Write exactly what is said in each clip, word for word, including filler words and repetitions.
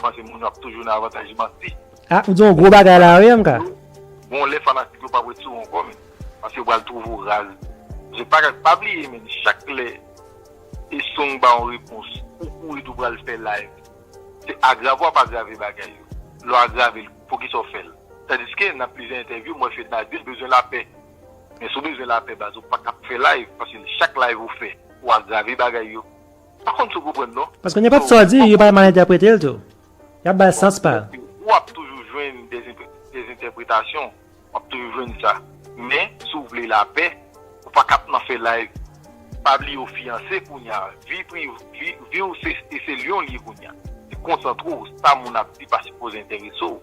panse moun yo ap toujou nan avantaj manti. Ah, ou di yon gwo bagay la, wi, M K. Bon, lè fanatik yo p ap ret sou ou ankò, men. Paske yo pral twouve w raz. Se pa, pa bliye, men, chak lè Strong ba yon repons, ou kouri tou pral fè live. Se agrave w ap agrave bagay yo. Lè w agrave l, poukisa w fè l? Tandiske nan plizyè entèvyou, m wè Fednaelle di l bezwen lapè. Men si w bezwen lapè, baz, ou pa t ap fè live, paske chak live ou fè, ou agrave bagay yo. Pa konn si w konprann, non. Paske nenpòt sa w di, yo pral mal entèprete l tou. Y ap ba l sans pa l. Ou ap toujou jwenn des, des entèpretasyon. W ap toujou jwenn sa. Men, si w vle lapè, ou pa k ap nan fè live. Pa bliye w fiyanse kounye a. Vi prive, vi, vi w se, e se li w li ye kounye a. Se konsantre w, sa moun ap di pa sipoze enterese w.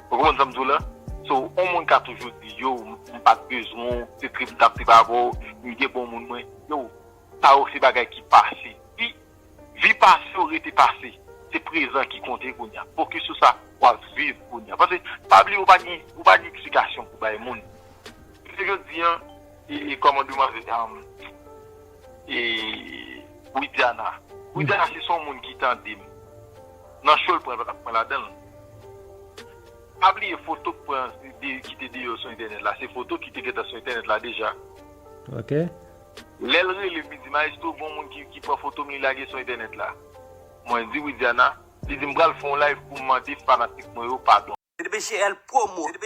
Ou konprann sa m di w la? So, yon moun ka toujou di, yo, m, m pa t bezwen w, se trip m t ap trip avè w, m gen bon moun mwen. Yo, sa yo se bagay ki pase. Vi, vi pase yo rete pase. Se prezan ki konte kounye a. Fokis sou sa w ap viv kounye a. Paske, pa bliye, ou pa gen, ou pa gen eksplikasyon pou bay moun. Se jodi an, e, e kòman demwazèl, um, e, Widiana. Widiana, se son moun ki tande m. Nan show l pran, l pa t ap pran ladan l. Pa bliye foto k pran, de, ki te deyò sou entènèt la. Se foto ki te gentan sou entènèt la deja. Ok. Lè l rele m, li di, "Maestro, gon moun ki, ki pran foto m, li lage sou entènèt la." Mwen di, "Widiana." Li di, "M pral fè yon live pou m mande fanatik mwen yo padon." T D P G L Promo, je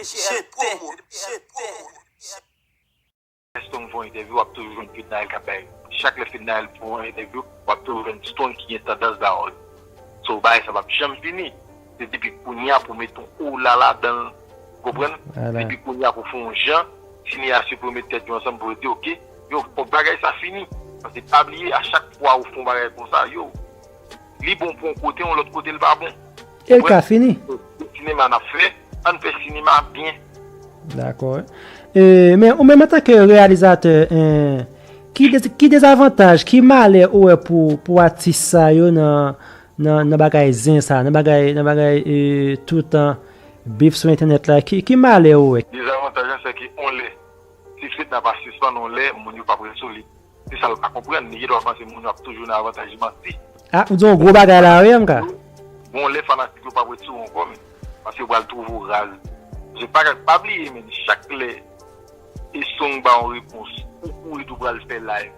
t'aime, je t'aime. Lè Strong fè yon entèvyou, w ap toujou jwenn Fednaelle k ap bay. Chak lè Fednaelle fè yon entèvyou, w ap toujou jwenn Strong ki gen tandans ba w. So, bagay sa p ap janm fini. Se depi kounye a pou w mete yon ola ladan l. Ou konprann? Depi kounye a pou w fè yon jan, sineyas yo pou yo met tèt yo ansanm pou yo di, "Ok, yo, fòk bagay sa fini." Paske pa bliye, a chak fwa ou fè yon bagay konsa, yo, li bon pou yon kote, yon lòt kote, li pa bon. E l ka fini. Sinema n ap fè, ann fè sinema byen. Dakò. E, men ou menm antanke reyalizatè, en, ki, dez, ki dezavantaj, ki malè ou wè pou, pou atis sa yo nan, nan, nan bagay zen sa, nan bagay, nan bagay, e, toutan bif sou entènèt la, ki, ki malè ou wè? Dezavantaj la, se ke on lè, si Fedna pa sispann, on lè, moun yo p ap ret sou li. Se sa l pa konprann, li gendwa panse moun yo ap toujou nan avantaj manti. Ah, ou di yon gwo bagay la, wi, M K. Bon, lè fanatik yo p ap ret sou ou ankò, men. Paske yo pral twouve w raz. Se pa, pa bliye, men, chak lè Strong ba yon repons, ou kouri tou pral fè live.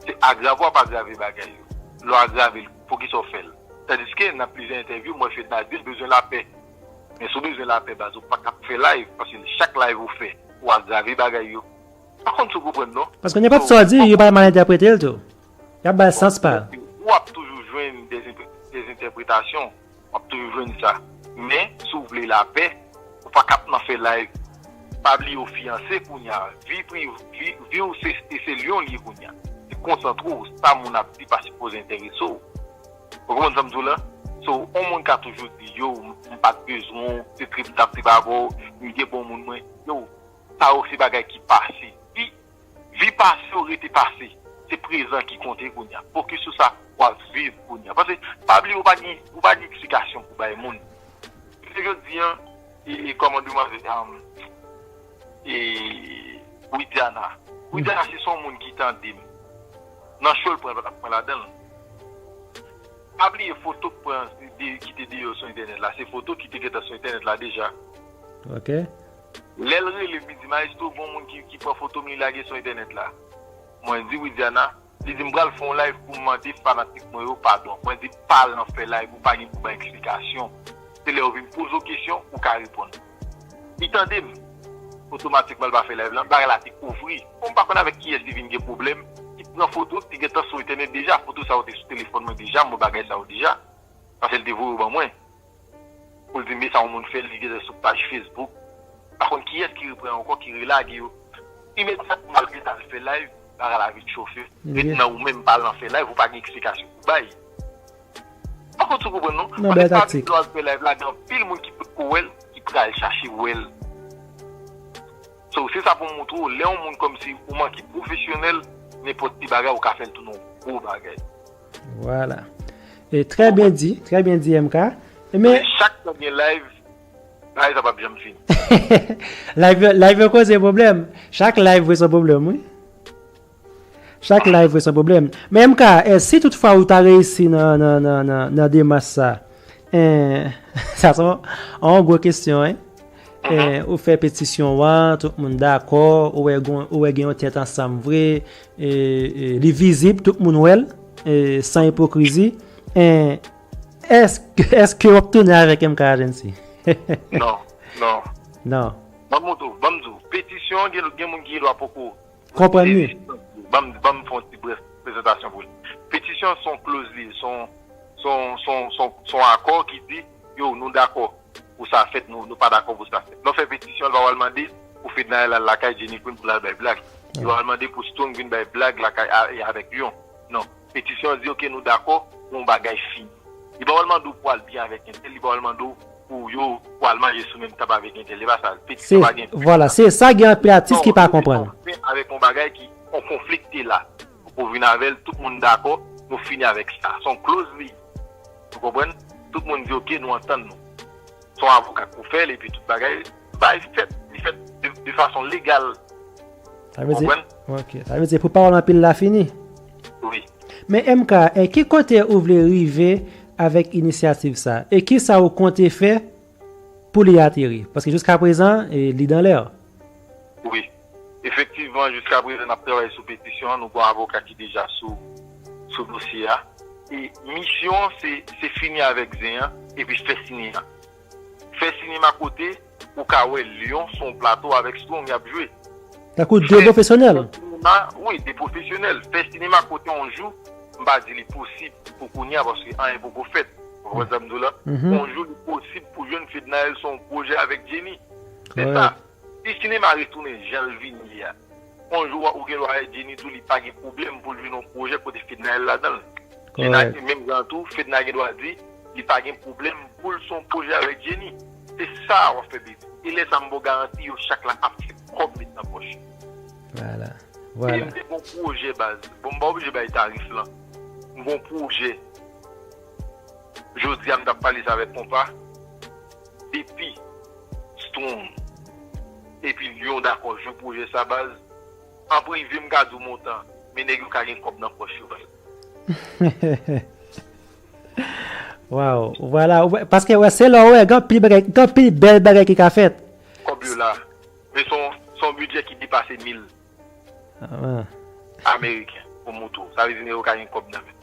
Se agrave w ap agrave bagay yo. Lè w agrave l, poukisa w fè l? Tandiske nan plizyè entèvyou, m wè Fedna di l bezwen lapè. Men si w bezwen lapè, baz, ou pa t ap fè live, paske chak live ou fè, ou agrave bagay yo. Pa konn si w konprann, non. Paske nenpòt sa w di, yo pral mal entèprete l tou. Y ap ba l sans pa l. Ou ap toujou jwenn des, des entèpretasyon. W ap toujou jwenn sa. Men, si w vle lapè, ou pa k ap nan fè live. Pa bliye w fiyanse kounye a. Vi prive, vi, vi w se, e se li w li ye kounye a. Se konsantre w, sa moun ap di pa sipoze enterese w. Ou konprann sa m di w la? So, yon moun ka toujou di, "Yo, m, m pa t bezwen w, se trip m t ap trip avè w, m gen bon moun mwen." Yo, sa yo se bagay ki pase. Vi, vi pase yo rete pase. Se prezan ki konte kounye a. Fokis sou sa w ap viv kounye a. Paske, pa bliye, ou pa gen, ou pa gen eksplikasyon pou bay moun. Se jodi an, e, e kòman demwazèl, um, e, Widiana. Widiana, se son moun ki tande m. Nan show l pran, l pa t ap pran ladan l. Pa bliye foto k pran de, ki te deyò sou entènèt la. Se foto ki te gentan sou entènèt la deja. Ok. Lè l rele m, li di, "Maestro, gon moun ki, ki pran foto m, li lage sou entènèt la." Mwen di, "Widiana." Li di, "M pral fè yon live pou m mande fanatik mwen yo padon." Mwen di, "Pa al nan fè live, ou pa gen pou ban eksplikasyon. Se lè yo vin poze w kesyon, ou ka reponn." Li tande m. Otomatikman, l pa fè live lan. Bagay la te ouvri. Bon, m pa konn avèk kiyès li vin gen pwoblèm. Li pran foto, li gentan sou entènèt deja. Foto sa yo te sou telefòn mwen deja, m wè bagay sa yo deja. Paske l te voye yo ban mwen. Pou l di, "Men sa yon moun fè, li gentan sou paj Facebook." Pa konn kiyès ki repran ankò, ki relage yo. Imedyatman, l gentan al fè live, bagay la vin chofe. Ret nan ou menm, pa al nan fè live, ou pa gen eksplikasyon pou bay. Pa konn si w konprann, non. Non, bèl taktik. Paske lè w al fè live la, gen anpil moun ki potko wè l, ki pral chache wè l. So, se sa pou m montre w, lè yon moun kòmsi ou manke pwofesyonèl, nenpòt ti bagay ou ka fè l tounen yon gwo bagay. Vwala. E trè byen di, trè byen di, M K. E men chak tan gen live, live sa p ap janm fini. Live, live yo koze pwoblèm. Chak live vre se yon pwoblèm, wi. Chak live vre se yon pwoblèm. Men M K, e, si toutfwa ou ta reyisi nan, nan, nan, nan, nan demach sa, Eh, sa se yon, yon gwo kesyon, hein? Eh, ou fè petisyon an, tout moun dakò, ou wè, gon- ou wè gen yon tèt ansanm vre, e, e, li vizib, tout moun wè l, e, san ipokrizi. Eh, èske, èske w ap tounen avèk M K Agency? Non, non. Non. Ban m di w, ban m di w, petisyon an, gen, gen moun ki gen dwa poko Konprann li. Ban m, ban m fè yon ti brèf prezantasyon pou li. Petisyon se yon kloz li, se yon, se yon, se yon, se yon, se yon akò ki di, yo, nou dakò pou sa fèt, nou, nou pa dakò pou sa fèt. Lè w fè petisyon, l pa pral mande pou Fednaelle al lakay Jenny Queen pou l al bay blag. Li pa pral mande pou Strong vin bay blag lakay a- e avèk Lyon. Non. Petisyon an di, oke, nou dakò pou yon bagay fini. Li pa pral mande w pou al byen avèk entèl, li pa pral mande w pou yo pou al manje sou menm tab avèk entèl. E pa sa, petisyon pa gen fen. Vwala, se sa gen anpil atis ki pa konprann. Fen avèk yon bagay ki, yon konfli ki te la. Pou vin avè l, tout moun dakò, nou fini avèk sa. Se yon kloz li. Ou konprann? Tout moun di, oke, nou antann nou. Se yon avoka k pou fè l, epi tout bagay, bay fèt, li fèt de, de fason legal. Sa vle di, ok. Sa vle di, pou pawòl anpil la fini. Wi. Men M K, e ki kote ou vle rive avèk inisyativ sa? E ki sa ou konte fè pou li ateri? Paske jiska prezan, e, li dan lè. Wi. Efektivman, jiska prezan, n ap travay sou petisyon an. Nou gen yon avoka ki deja sou, sou dosye a. E misyon an, se, se fini avèk zen an, epi fè sinema. Fè sinema kote, ou ka wè Lyon sou yon plato avèk Strong, y ap jwe. Tankou de pwofesyonèl. Wi, de pwofesyonèl. Fè sinema kote yon jou, m pa di li posib pou kounye a, paske anyen poko fèt. Ou konprann sa m di w la? Yon jou, li posib pou jwenn Fednaelle sou yon pwojè avèk Jenny. Se sa. Si sinema retounen jan l vin ye a, yon jou, ou gen dwa wè Jenny di w li pa gen pwoblèm pou l jwenn yon pwojè kote Fednaelle ladan l. Jenny menm jan tou, Fednaelle gen dwa di li pa gen pwoblèm pou l sou yon pwojè avèk Jenny. Se sa w ap fè bezwen. E lè sa m ba w garanti, yo chak la ap fè kòb met nan pòch yo. Vwala. E m te gon pwojè baz. Bon, m pa oblije bay tarif lan. M gon pwojè. Jodi a m t ap pale sa avèk konpa. Depi Strong epi Lyon dakò jwe pwojè sa baz. An prive m ka di w montan, men nèg yo ka gen kòb nan pòch yo baz. Waw, vwala, paske wè se lè w wè gen anpil bagay, gen anpil bèl bagay ki ka fèt. Kòb yo la. Men se yon, se yon bidjè ki depase mil ameriken pou moto. Sa vle di nèg yo ka gen kòb nan men.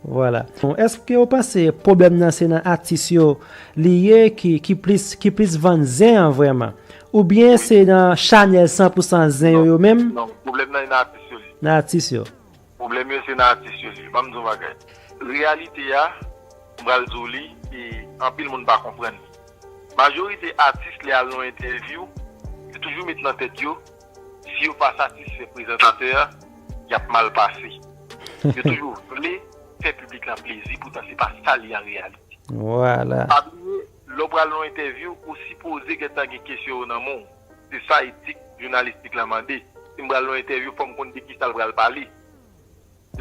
Vwala. Bon, èske w panse pwoblèm nan se nan atis yo li ye ki, ki plis, ki plis vann zen an vrèman? Oubyen se nan chanèl san pou san zen yo, yo menm? Non, pwoblèm nan nan atis yo li. Nan atis yo. Pwoblèm yo se nan atis yo li. Ban m di w bagay. Reyalite a, m pral di w li, e anpil moun pa konprann li. Majorite atis lè al nan entèvyou, yo toujou met nan tèt yo, si yo pa satisfè prezantatè a, y ap mal pase. Yo toujou vle fè piblik lan plezi, poutan se pa sa li an reyalite. Vwala. Pa bliye, lè w pral nan entèvyou, ou sipoze gentan gen kesyon yo nan men w. Se sa etik jounalistik lan mande. Si m pral nan entèvyou, fò m konn de kisa l pral pale.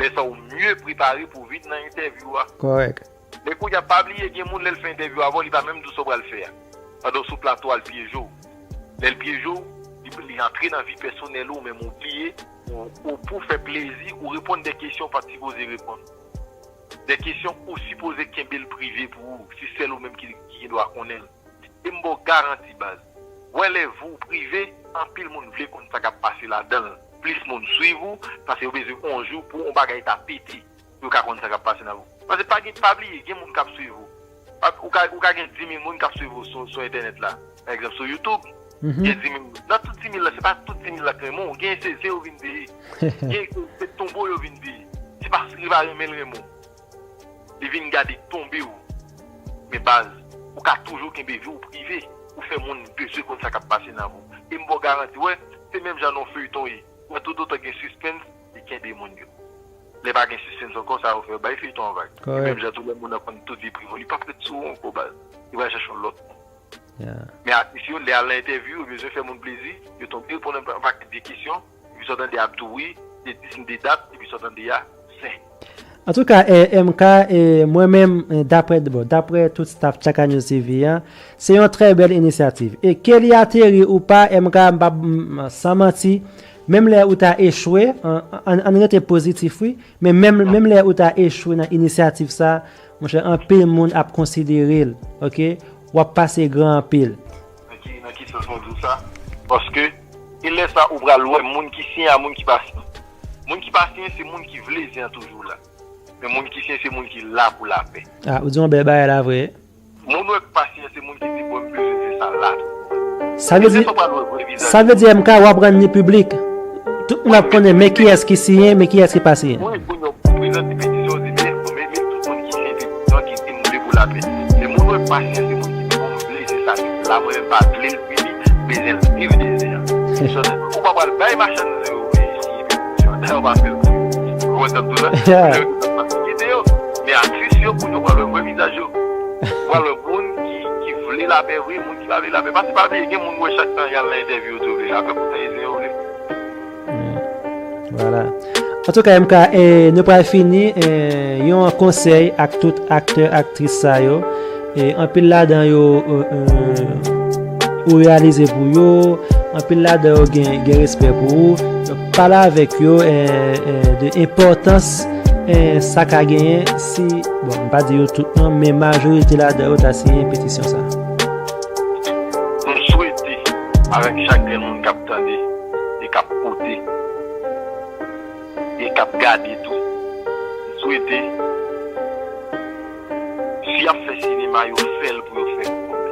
Lè sa ou mye prepare pou vin nan entèvyou a. Kòrèk. Men kounye a, pa bliye gen moun lè l fè entèvyou avè w, li pa menm di w sa w pral fè a. Pandan w sou plato a, l pyeje w. Lè l pyeje w, li, li antre nan vi pèsonèl ou, men ou bliye, ou, ou pou fè plezi, ou reponn de kesyon ou pa t sipoze reponn. De kesyon ou sipoze kenbe l prive pou ou, se sèl ou menm ki, ki gen dwa konnen l. E m ba w garanti baz. Wè lè vi w prive, anpil moun vle konn sa k ap pase ladan l. Plis moun swiv ou, paske yo bezwen yon jou pou yon bagay ta pete, pou yo ka konn sa k ap pase nan vi w. Paske pa gen, pa bliye, gen moun k ap swiv ou. Pa, ou ka, ou ka gen dis mil moun k ap swiv ou sou, sou entènèt la. Pa egzanp, sou YouTube, gen dis mil moun. Nan tout dis mil la, se pa tout dis mil la k renmen w. Gen se zen yo vin veye. Gen se, se tonbo yo vin veye. Se pa, li pa renmen l renmen w. Li vin gade tonbe w. Men baz, ou ka toujou kenbe vi w prive. Ou fè moun bezwen konn sa k ap pase nan vi w. E m ba w garanti, wè, se menm jan nan yon feyton ye. Wè, toutotan gen sispens, li kenbe moun yo. Lè pa gen sispens ankò, sa yo fè yo bay feyton an vag. E menm jan tou lè moun nan konn tout vi prive w, li p ap ret sou ou ankò baz. Li pral chache yon lòt moun. Men atis yo, lè al nan entèvyou, yo bezwen fè moun plezi, yo tonbe reponn yon pakèt de kesyon, epi sa w tande ap di w wi, de dis, de dat, epi sa w tande a, zen. Antouka, eh, M K, eh, mwen menm, eh, daprè, bon, daprè tout staff Tchaka News T V an, se yon trè bèl inisyativ. E ke li ateri ou pa, M K, m pa, m, san manti, menm lè ou ta echwe, an, an, ann rete pozitif, wi, men menm, menm lè ou ta echwe nan inisyativ sa, Monchè, anpil moun ap konsidere l, oke? W ap pase gran anpil. Nan ki, nan ki sans mwen di w sa? Paske, e lè sa ou pral wè moun ki siyen a moun ki pa siyen. Moun ki pa siyen, se moun ki vle zen an toujou la. Men moun ki siyen, se moun ki la pou lapè. Ah, ou di yon bèl bagay la vre. Moun wè k pa siyen, se moun ki di, bon, m bezwen zen sa la. Sa vle di, sa vle di M K, w ap rann li piblik. Tout moun ap konnen, men kiyès ki siyen, men kiyès ki pa siyen. Wi, pou nou prezante petisyon, di, men, men, men tout moun ki siyen petisyon, ki di, m vle pou lapè. Men moun wè k pa siyen, se moun ki di, bon, m vle zen sa, la, mwen menm pa vle l fini, bezwen l viv de zen an. Ou pa pral bay machann zen yo, siyen petisyon, dayè, w pa fè l pou yo. Ou konprann sa m di w la? Kite yo. Men atis yo, pou nou pral wè vrè vizaj yo. Ou pral wè moun ki, ki vle lapè vre, moun ki pa vle lapè. Paske pa bliye, gen moun wè chak tan y al nan entèvyou yo tou vle lapè, poutan e zen yo vle. Vwala. Antouka, M K, eh, nou pral fini. Eh, yon konsèy ak tout aktè, aktris sa yo. Eh, anpil ladan yo, eh, eh, ou reyalize pou yo. Anpil ladan yo gen, gen respè pou ou. Donk, pale avèk yo, eh, eh, de enpòtans, eh, sa ka genyen si, bon, m pa di yo tout non, men majorite ladan yo ta siyen petisyon sa. M swete avèk chak grenn moun k ap tande e k ap koute e k ap gade tou, m swete si y ap fè sinema, yo fè l pou yo fè l pou kòb.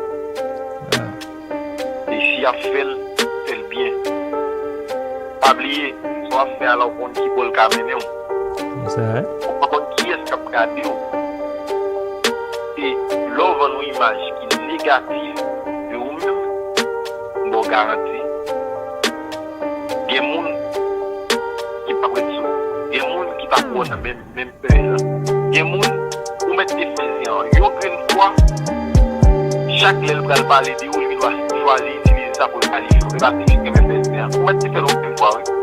E si y ap fè l, fè l byen. Pa bliye, sa w ap fè a la, ou konn ki bò l ka mennen w. Ou pa konn kiyès k ap gade w. E lè w vann yon imaj ki negatif de ou menm, m ba w garanti, gen moun ki p ap ret sou ou. Gen moun ki p ap wè w nan menm, menm pèy la. Gen moun, ou mèt te fè zen an yon grenn fwa, chak lè l pral pale de ou, li dwa chwazi itilize sa pou l kalifye w. E pa ti fi k renmen fè zen an. Ou mèt te fè l yon grenn fwa, wi.